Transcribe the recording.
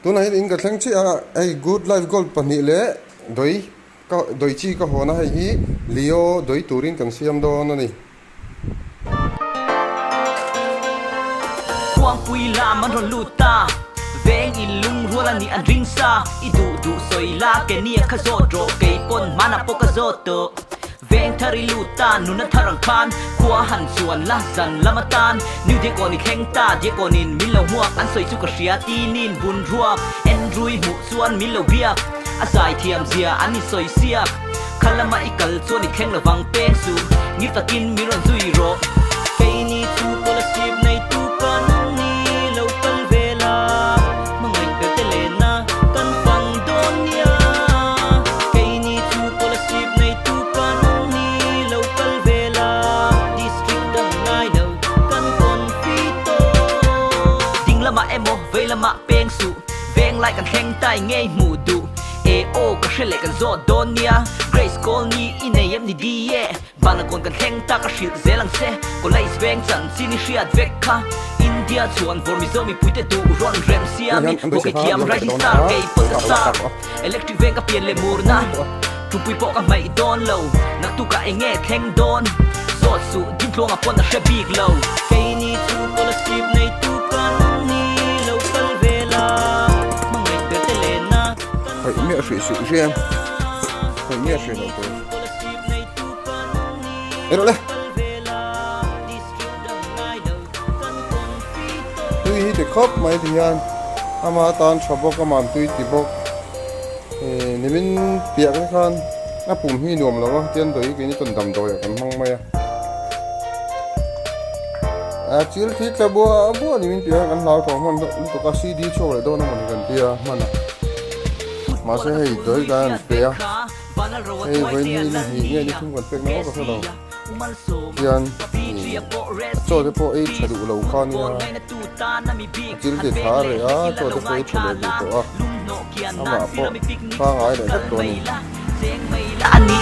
Tunah hian in ka thleng chiah a, hei Good Life Gold pahnih leh dawih ka dawih chi ka hawn a, hei hi Leo dawih turin kan siam dawn a ni. Khuangpui lam an rawn lut ta, veng in lungrual a nih an ring sa, i duh duh sawi la ke nia kha zawt rawh, kei pawn hmanah pawh ka zawt tawh. Veng thar i lut ta, nuna thar ang khan khua han chuan la zan lam atan New Diakon i thleng ta, Diakonin min lo hmuak an sawi chu ka hria tinin bun ruak Andrew i hmuh chuan min lo biak a zai thiam zia an insawi siak Kha lama i kal chuan i thleng lovang peng suh ngil takin min rawn zui rawh. Keini chu scholarship nei tu kan ni lo kal ve la, hmangaih ber te lenna kan fang dawn nia. Keini chu scholarship nei tu kan ni lo kal ve la, district dang ngai lo kan confi tawh. Ding lamah emaw vei lamah peng suh, veng lai kan thleng tai ngei hmuh duh. E aw ka hre leh kan zawt dawn nia, Grace Colney i nei em ni di e. Vanakawn kan thleng tak a hrilh zel ang che, College veng chanchin i hriat vek kha. India chuan vawr Mizo mipuite duh rawn rem siam i hockey thiam rising star kei pawn ka star. Electric veng ka pian leh murna thupui pawh ka hmaih dawn lo, naktukah eng nge thleng dawn zawt suh dintluanga pawn a hre bik lo. Keini chu scholarship neitu kan ni lo kal ve la, hmangaih ber te lenna kan Hawih miah hrih suh hria, hawih miah hrih loh tur. Ei rawh le. Tui hi ti khawp mai ti hian ama tan tha bawk ama an tui ti bawk eh nimin piah te khan a pum hi nuam lo a tian dawi keini chuan damdawi ah kan hmang mai a a chil thi tla bua bua nimin piah khan kan hlau tawh hman lutuk a CD chhuak leh dawn emaw ni kan tia hman a mahse hei dawi kan han pe a. Hei vawiin hi ni hnih nge ni thum kan pek na ngawt ka hre lo hian ih chaw te pawh ei tha duh lo kha nia a thil ti tha reh a chaw te pawh ei tha leh duh tawh a amah pawh pangai leh vek tawh a ni.